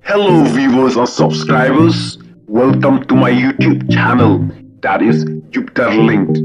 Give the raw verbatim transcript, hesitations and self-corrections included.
Hello viewers and subscribers, welcome to my YouTube channel, that is Jupiter Linked.